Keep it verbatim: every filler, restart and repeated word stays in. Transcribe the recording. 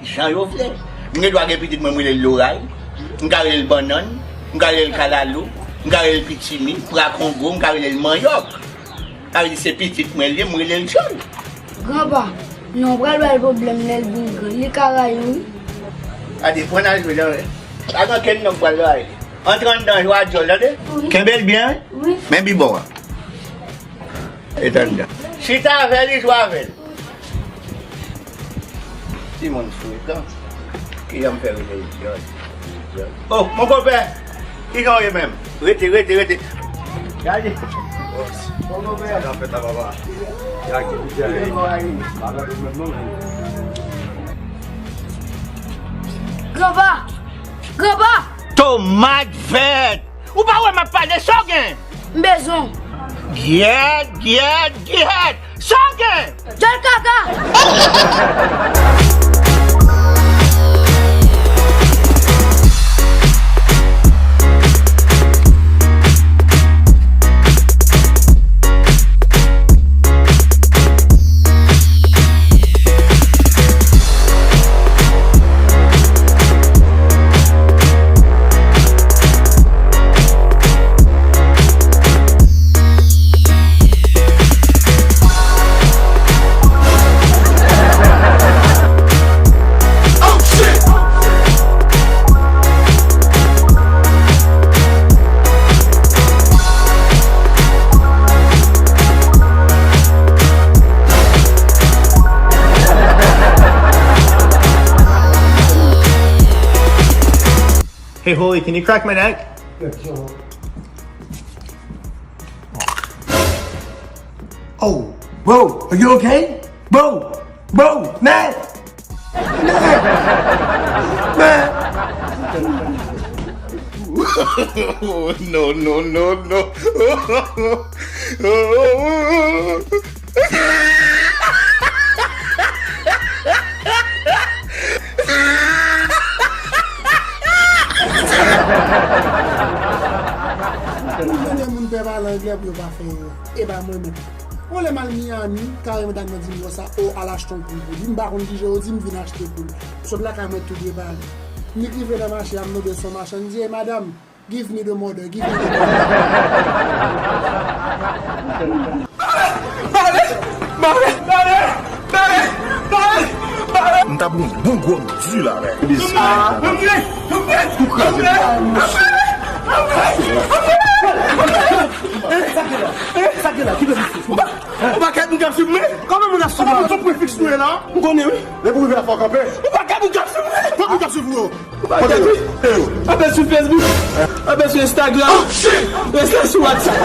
Jan yo vle. M gen dwa gen pitit mwen, m rele l Loray, m ka rele l Bannann, m ka rele l Kalalou, m ka rele l Pitimi, Prakongo, m ka rele l Manyòk. Sa vle di se pitit mwen li ye, m rele l Djòl. Granpa, non, pral bay pwoblèm lè l vin gran. Li ka rayi w, wi. Gade, pran al jwe dan. Pa gen okenn nonm pral rayi. Antre anndan, jwe a Djòl, tande? Wi. Kenbe l byen, wi. Wi. Men bibò a. E tande. Chita avè li, jwe avè l. Timoun frekan. Kijan m fè rele l Djòl? Oh, mon konpè! Kijan w ye menm? Rete, rete, rete. Gade. Mon konpè. Sa fèt la, papa. Gade, gade. Granpa! Granpa! Tomat vèt! Ou pa wè m ap pale, sa w gen? M bezwen w. Gyèt, gyèt, gyèt! Sa w gen? Djòl kaka! Hey, Holy, can you crack my neck? Oh, bro, are you okay? Bro, bro, man! Man! Man! No, no, no, no. Mwen konnen moun pè pale anglè pou yo pa fè erè. E pa mwen menm. Mwen lè m al Miami, kareman dam nan di m konsa, o, al achte yon poul pou li. M pa konn kijan yo di m vin achte poul. M sot lakay mwen tou prepare. M rive nan mache a, m tonbe sou yon machann, m di, "Hey, madam, give me the mother, give me the mother." M ta pran yon bon gwo di la, men. Tou kraze. Sa ki la? Sa ki la? Ki bezwen? Ou pa kèt moun k ap swiv mwen? Kòman moun ap swiv mwen? Kòman moun ap swiv mwen? M konnen, wi. Lè pou rive la, fò kanpe. Ou pa kèt moun k ap swiv mwen? Fò moun k ap swiv mwen. Ou pa kèt, wi. Apèl sou Facebook. Apèl sou Instagram. Reste sou WhatsApp.